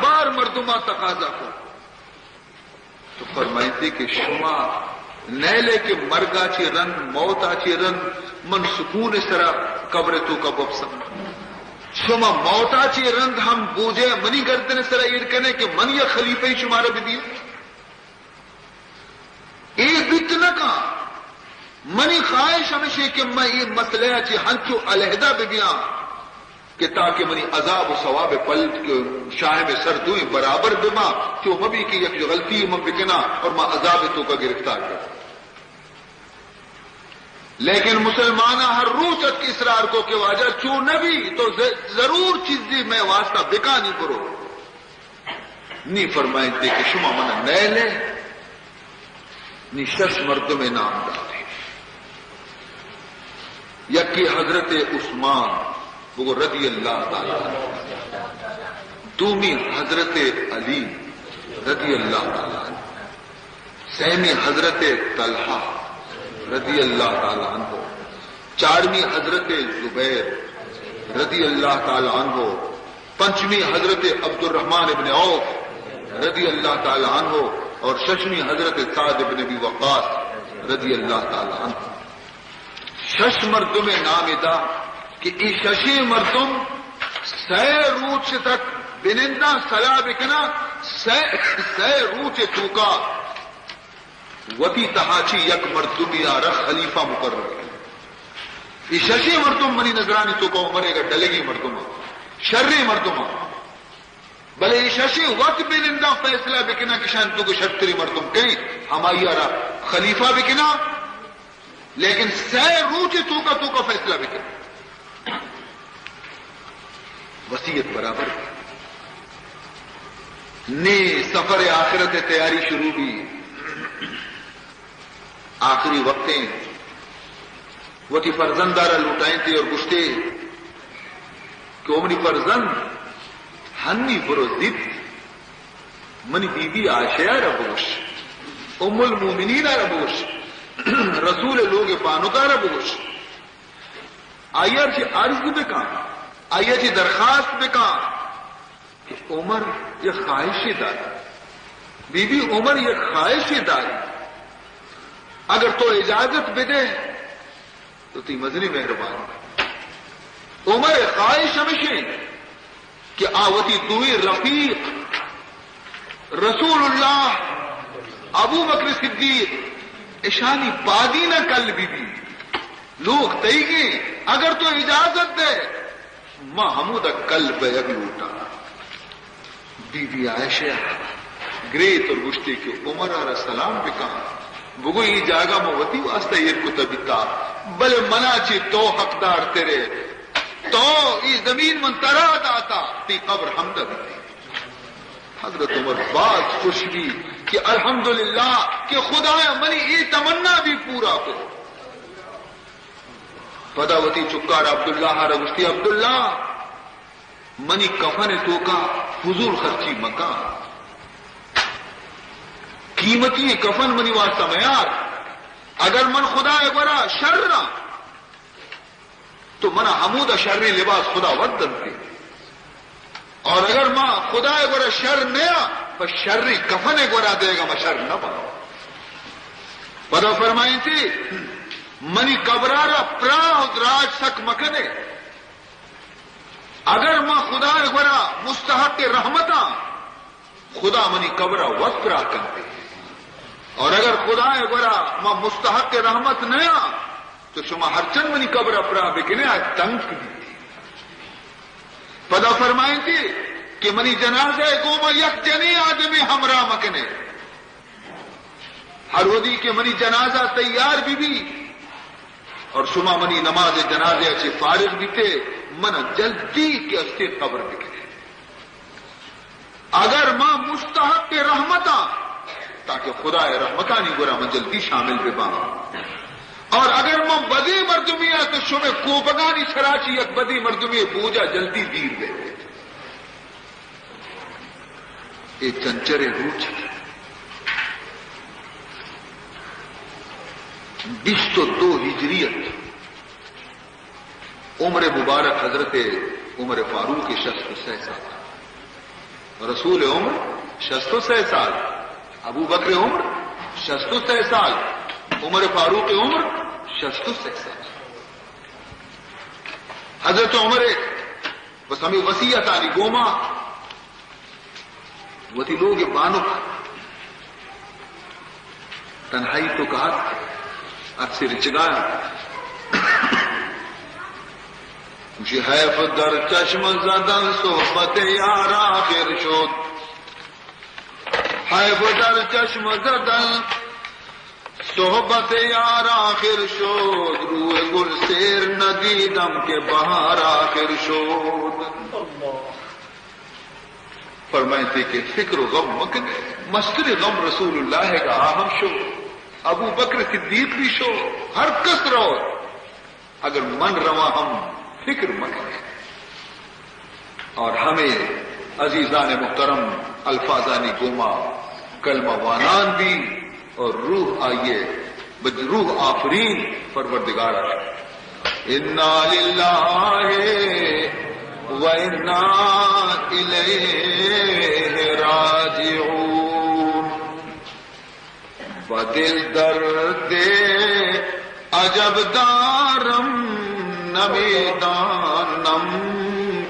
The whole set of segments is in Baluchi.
بار مردماں تقاضا کت۔ تو فرمائیتے کہ شما نیلے کہ مرگا چے رند، موتا چے رند، من سکون سرا قبر توکا بپساں۔ شما موتا چے رند ہم بوجے منی گردن سرا ایر کنے کہ من یک خلیفہ شمارا بدیاں۔ اے بیت نہ کن۔ منی خواہش ہمیشیں کہ من اے مسئلہ ء چہ ہنچو علیحدہ بہ بیاں کہ تاکہ منی عذاب و ثواب ء پلٹ کہ شاہم ء سر دوئیں برابر بہ باں، چو مہ بی کہ یک غلطی من بکناں اور من عذاب ء توکا گرفتار بہ باں۔ لیکن مسلماناں ہر روچ اتک اصرار کو کہ واجہ چو نہ بی تو ز-، ضرور چیزی مئے واسطہ بکانی برو۔ نی فرمائیتے کہ شما منا نیلے، نی شش مردم نام داتے۔ یکی حضرت عثمان، بگو رضی اللہ تعالی عنہ۔ دومی حضرت علی رضی اللہ تعالی عنہ۔ سیمی حضرت طلحہ رضی اللہ تعالی عنہ۔ چارمی حضرت زبیر رضی اللہ تعالی عنہ۔ پنچمی حضرت عبدالرحمن ابن عوف رضی اللہ تعالی عنہ اور ششمی حضرت سعد ابن ابی وقاص رضی اللہ تعالی عنہ۔ شش مردم نام دا کہ ای ششیں مردم سئے روچ تک بننداں، صلاح بکناں، سئے، سئے روچ توکا وتی تہا چی یک مردمی آرا خلیفہ مقرر کن۔ ای ششیں مردم منی نظرانی توکا عمر ء گا ڈلگی مردم، شریں مردم۔ بلے ای ششیں وت بہ ننداں فیصلہ بکناں کہ شان تو شرتری مردم کئیں، ہمائی آرا خلیفہ بکناں، لیکن سئے روچ توکا توکا فیصلہ بکناں۔ وصیت برابر۔ نی سفر آخرت تیاری شروع بی۔ آخری وقتیں وتی فرزندارا لوٹائینتے اور گشتے کہ او منی فرزند، ہنی برو زیت منی بی بی عائشہ را بگوش، ام المومنین را بگوش، رسول لوگ بانکا را بگوش، آئی چی عرض بکن، آئی چی درخواست بکن۔ کہ عمر یک خواہشے داری، بی بی عمر یک خواہشے داری، اگر تو اجازت بدے تو تی مزنی مہربانی۔ عمر خواہش ہمیشیں کہ آ وتی دوئیں رفیق رسول اللہ، ابو بکر صدیق، اشانی پادینا کل بی بی۔ لوگ تئیگیں، اگر تو اجازت دے، ما ہمودا کل بیگ لوٹاں۔ بی بی عائشہ گریت اور گوشتی کہ عمر آرا سلام بکن، بگو ای جاگہ ما وتی واسطہ ایر کتا بیتا، بلے منا چی تو حقدار ترے، تو ای زمین من ترا داتا، تی قبر ہمدا بیتی۔ حضرت عمر باز خوش بی کہ الحمدللہ کہ خدایا منی ای تمنا بھی پورا کو۔ پدا وتی چکار عبداللہ را گوشتی، عبداللہ، منی کفن توکا فضول خرچی مکن، قیمتی کفن منی واسطہ میار، اگر من خدا گورا شر نہ تو منا ہمودا شریں لباس خدا وت دنتے۔ اور اگر ما خدا گورا شر نیا، پہ شریں کفن گورا دے گا ما شر نہ باں۔ پدا فرمائیتی، منی قبرارا پراہ و دراج سک مکنے۔ اگر ما خدا گورا مستحق رحمتاں، خدا منی قبر ء وت پراہ کنتے۔ اور اگر خدا ء گورا ما مستحق رحمت نیاں، تو شما ہرچند منی قبر ء پراہ بکنے، آ تنک بیتی۔ پدا فرمائیتی کہ منی جنازہ ء گوما یک جنیں آدمے ہمراہ مکنے۔ ہر وھدی کہ منی جنازہ تیار بہ بی اور شما منی نماز جنازہ ء چہ فارغ بیتے، من جلدی کہ استے قبر بکنے۔ اگر ما مستحق رحمتاں، تاکہ خدا ء رحمتانی گورا من جلدی شامل بہ باں۔ اور اگر من بدیں مردمے آں تو شمے کوپگانی سرا چہ یک بدیں مردمے بوجا جلدی دیر بیت۔ اے چنچریں روچ بیست و دو ہجری ات۔ عمر مبارک حضرت عمر فاروق شست و سئے سال۔ رسول عمر شست و سئے سال، ابوبکر عمر شست و سئے سال، عمر فاروق عمر شست و سئے سال۔ حضرت عمر بس ہمے وصیتانی گوما وتی لوگ بانک تنہائی تو کہت، عکس رچگا۔ گوشی، حیف در چشم زدن صحبت یار آخر شد. حیف در چشم زدن صحبت یار آخر شد، روی گل سیر ندیدم که بهار آخر شد. فرمائیتے کہ فکر و غم مکن، مستر غم رسول اللہ کا آہم شو، ابو بکر صدیق بھی شو، ہر کس رو، اگر من رواں ہم فکر مکن۔ اور ہمیں عزیزان محترم الفاظانی گوما کلمہ وانان بھی اور روح آئیے بج روح آفرین پروردگار۔ انا للہ و انا الیہ راجعون۔ به دل درد عجب دارم، نمی‌دانم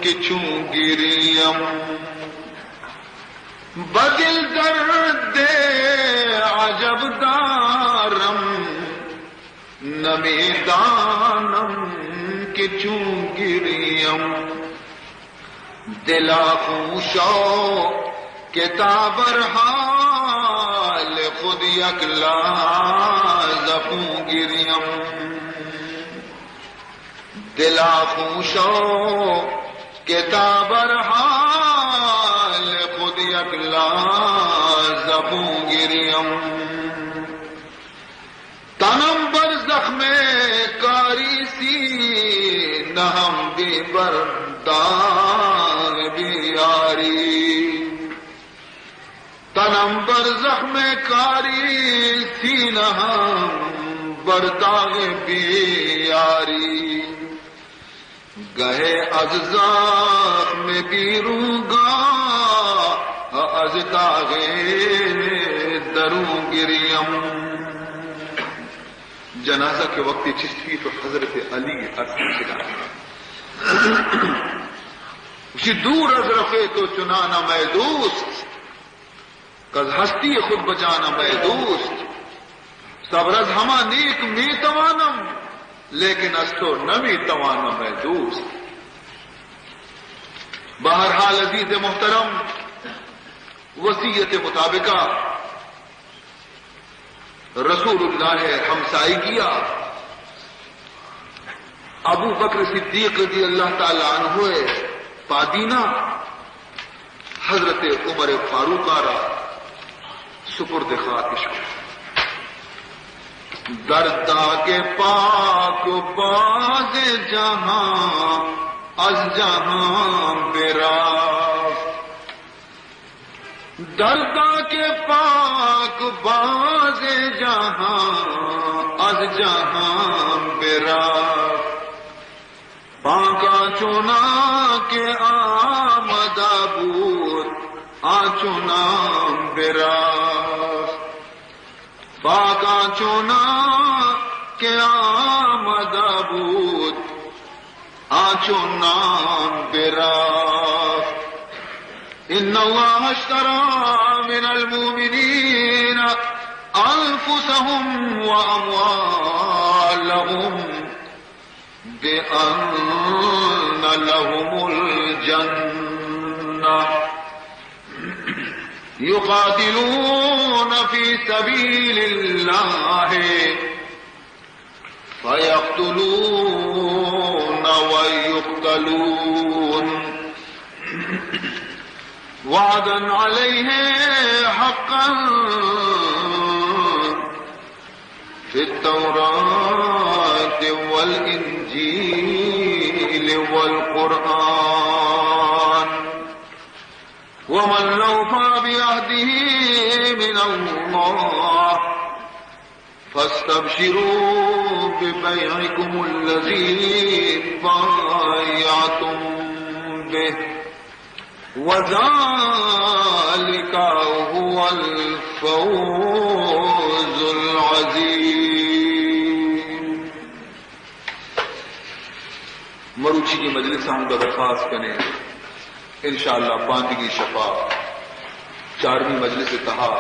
که چون گریم. به دل درد عجب دارم، نمی‌دانم که چون گریم. دلا خون شو که تا بر حال خود یک لحظه خون گریم. دلا خون شو که تا بر حال خود یک لحظه خون گریم. تنم بر زخم کاری، سینہم بی بر داغ بیاری. تنم بر زخم کاری، سینہم بر داغ بیاری. گهے از زخم بیرون گاه، از داغ درون گریم. جنازہ کہ وقتی چست بیت و حضرت علی عکس رچگا، گوشی، دور از رخ تو چنانم ای دوست، کز ہستی خود بجانم ای دوست. صبر از ہما نیک می‌توانم، لیکن از تو نمی‌توانم ای دوست. بہرحال عزیز محترم، وصیت مطابقہ رسول اللہ ہمسائیگیا ابو بکر صدیق رضی اللہ تعالی عنہ پادینا حضرت عمر فاروق را سپرد خاکش کو. دردا که پاک باز جهان از جهان برفت. دردا که پاک باز جهان از جهان برفت. پاک آنچنان که آمده بود، آنچنان برفت. پاک آنچنان که آمده بود، آنچنان برفت. ان الله اشتری من المؤمنین انفسهم و اموالهم بأن لهم الجنة يقاتلون في سبيل الله فيقتلون ويقتلون وعدا عليه حقا في التوراة والإنجيل والقرآن ومن أوفى بعهده من الله فاستبشروا ببيعكم الذي بايعتم به وذلك هو الفوز العظيم. مروچی کی مجلس ہم درخواست کنے، انشاءاللہ باندگی شپا چارمی مجلس تہا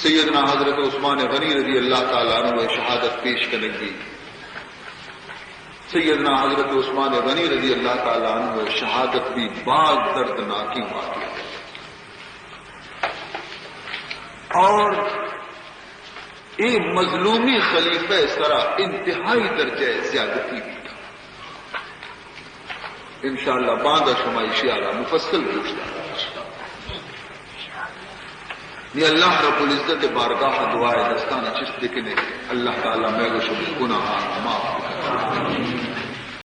سیدنا حضرت عثمان غنی رضی اللہ تعالی عنہ شہادت پیش کنگی. سیدنا حضرت عثمان غنی رضی اللہ تعالی عنہ شہادت بھی باز دردناکیں واقعہ. اور اے مظلومی خلیفہ سرا انتہائی درجہ زیادتی بھی. انشاءاللہ باندا شما اشیارا مفصل گوشتا. نی اللہ رب العزت بارگاہ دعائے دستان چست بکنے، اللہ تعالی میں گو شما گناہان معاف بکنے.